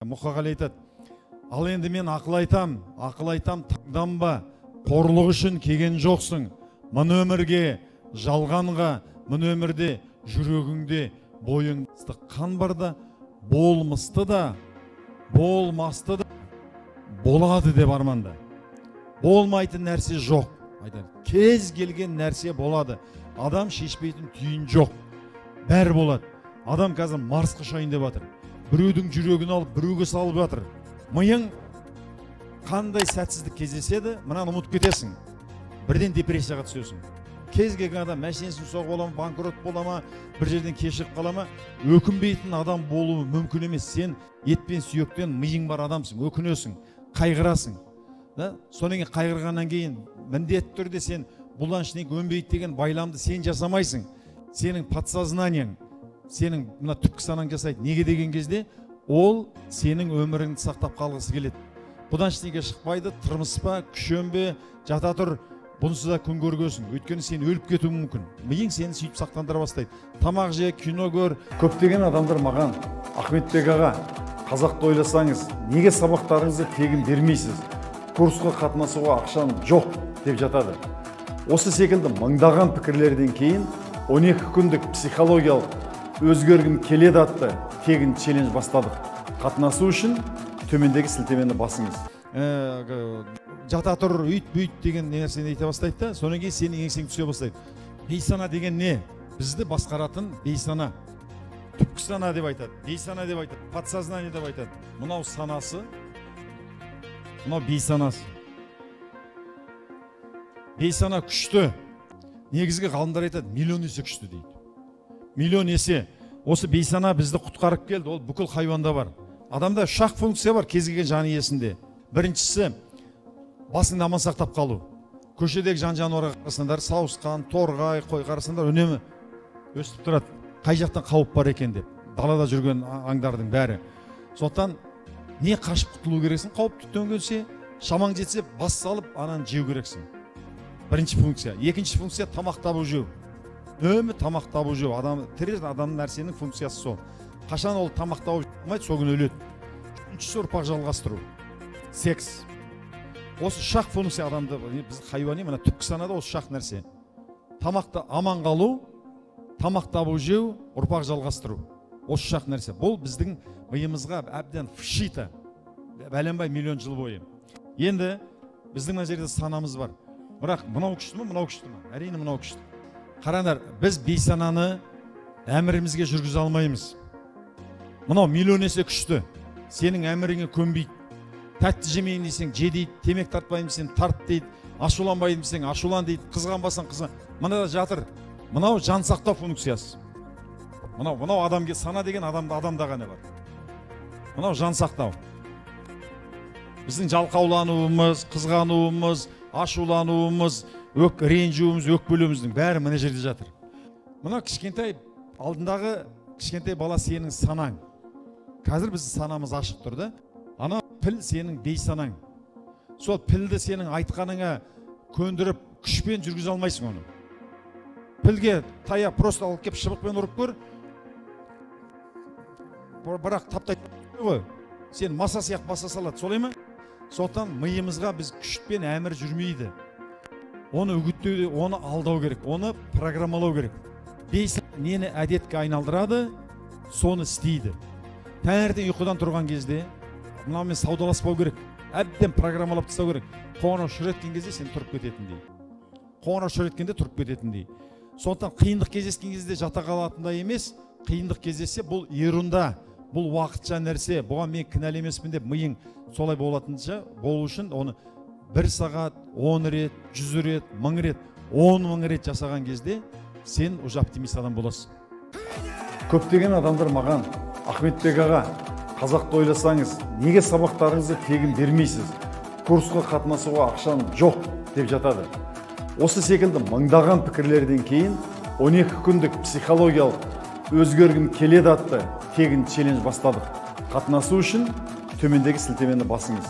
Мұқағали айтады: ал енді мен ақыл айтам, ақыл айтам, таңданба, қорлық үшін келген жоқсың. Мына өмірге, жалғанға, мына өмірде жүрегіңде бойың ыстық қан бар да, болмысты да, болмасты да, болады деп арманда. Болмайтын нәрсе жоқ. Айтады, кез келген нәрсе болады. Адам шешпейтін түйін жоқ. Бәрі болады. Адам қазір Марсқа ұшайын деп жатыр. Біреудің жүрегін алып, біреуге салып жатыр. Миың қандай сәтсіздік кездеседі, мынаны ұмытып кетесің. Бірден депрессияға түсесің. Кез келген адам мәшинесін соғып ала ма, банкрот бола ма, бір жерден кешігіп қала ма, өкінбейтін адам болуы мүмкін емес. Сен ет пен сүйектен миың бар адамсың, өкінесің, қайғырасың. Да? Содан кейін қайғырғаннан кейін міндетті түрде сен бұдан ештеңе өнбейді деген байламды сен жасамайсың. Сенің подсознаниең, сенің мына түпкі санаң жасайды. Неге деген кезде ол сенің өміріңді сақтап қалғысы келеді. Бұдан ештеңе шықпайды, тырмыспа, күшенбе, жата тұр, бұнсыз да күн көргесің. Өйткені сен өліп кетуің мүмкін. Миың сені сөйтіп сақтандыра бастайды. Тамақ же, кино көр. Көптеген адамдар маған: Ахметбек аға, қазақты ойласаңыз, неге сабақтарыңызды тегін бермейсіз? Курсқа қатынасуға ақшам жоқ деп жатады. Осы секілді мыңдаған пікірлерден кейін 12 күндік психологиялық өзгергім келеді атты тегін челлендж бастадық. Қатынасу үшін төмендегі сілтемені басыңыз. Жата тұр, үйт бүйт деген нәрсені айта бастайды да, содан кейін сенің еңсең түсе бастайды. Бейсана деген не? Бізді басқаратын бейсана. Түпкі сана деп айтады, бейсана деп айтады, подсознание деп айтады. Мынау санасы, мынау бейсанасы. Бейсана күшті. Негізгі ғалымдар айтады, миллион есе күшті дейді. Миллион есе. Осы бейсана бізді құтқарып келді, ол бүкіл хайуанда бар. Адамда үш-ақ функция бар кез келген жан иесінде. Біріншісі, басыңды аман сақтап қалу. Көшедегі жан-жануарға қарасаңдар, сауысқан, торғай, қой қарасаңдар, үнемі өстіп тұрады. Қай жақтан қауіп бар екен деп. Далада жүрген аңдардың бәрі. Сондықтан не қашып құтылу керексің, қауіп төнгенсе, шамаң жетсе, бас салып, ананы жеу керексің. Бірінші функция. Екінші функция тамақ табу жеу. Үнемі тамақ табу жеу. Адам, тірі адамның нәрсенің функциясы сол. Қашан ол тамақ тауып алмайды, сол күні өледі. Үшіншісі ұрпақ жалғастыру. Секс. Осы үш-ақ функция адамды, біз хайуани, мына түпкі санада осы үш-ақ нәрсе. Тамақты аман қалу, тамақ табу жеу, ұрпақ жалғастыру. Осы үш-ақ нәрсе. Бұл біздің миымызға әбден вшито. Бәленбай миллион жыл бойы. Енді біздің мына жерде санамыз бар. Бірақ мынау күшті ме, мынау күшті ме? Әрине мынау күшті. Қараңдар, біз бейсананы әмірімізге жүргізе алмаймыз. Мынау миллион есе күшті. Сенің әміріңе көнбейді. Тәтті жемейін десең, же дейді, темек тартпаймын десең, тарт дейді, ашуланбаймын десең, ашулан дейді, қызғанбасаң, қызған. Мына да жатыр. Мынау жан сақтау функциясы. Мынау адамге сана деген адамда ғана бар. Мынау жан сақтау. Біздің жалқаулануымыз, қызғануымыз, ашулануымыз, ренжуіміз, өкпелеуіміздің бәрі мына жерде жатыр. Мына кішкентай алдындағы кішкентай бала сенің санаң. Қазір біздің санамыз ашық тұр да. Ана піл сенің бейсанаң. Сол пілді сенің айтқаныңа көндіріп, күшпен жүргізе алмайсың оны. Пілге таяқ просто алып кеп шыбықпен ұрып көр. Бірақ таптайды ғой. Сен маса сияқты баса салады, солай ма? Сондықтан миымызға біз күшпен әмір жүрмейді. Оны үгіттеу, оны алдау керек, оны программалау керек. Бейсана нені әдетке айналдырады, соны істейді. Таңертең ұйқыдан тұрған кезде мынаумен саудаласпау керек. Әбден программалап тастау керек. Қоңырау шыр еткен кезде сен тұрып кететіндей. Қоңырау шыр еткенде тұрып кететіндей. Сондықтан қиындық кездескен кезде жата қалатындай емес, қиындық кездессе бұл ерунда, бұл уақытша нәрсе, бұған мен кінәлі емеспін деп миың солай болатынша болу үшін оны 1 сағат, 10 рет, 100 рет, 1000 рет, 10 000 рет жасаған кезде сен уже оптимист адам боласың. Көптеген адамдар маған: Ахметбек аға, қазақты ойласаңыз, неге сабақтарыңызды тегін бермейсіз? Курсқа қатынасуға ақшам жоқ деп жатады. Осы секілді мыңдаған пікірлерден кейін 12 күндік психологиялық өзгергім келеді атты тегін челлендж бастадық. Қатынасу үшін төмендегі сілтемені басыңыз.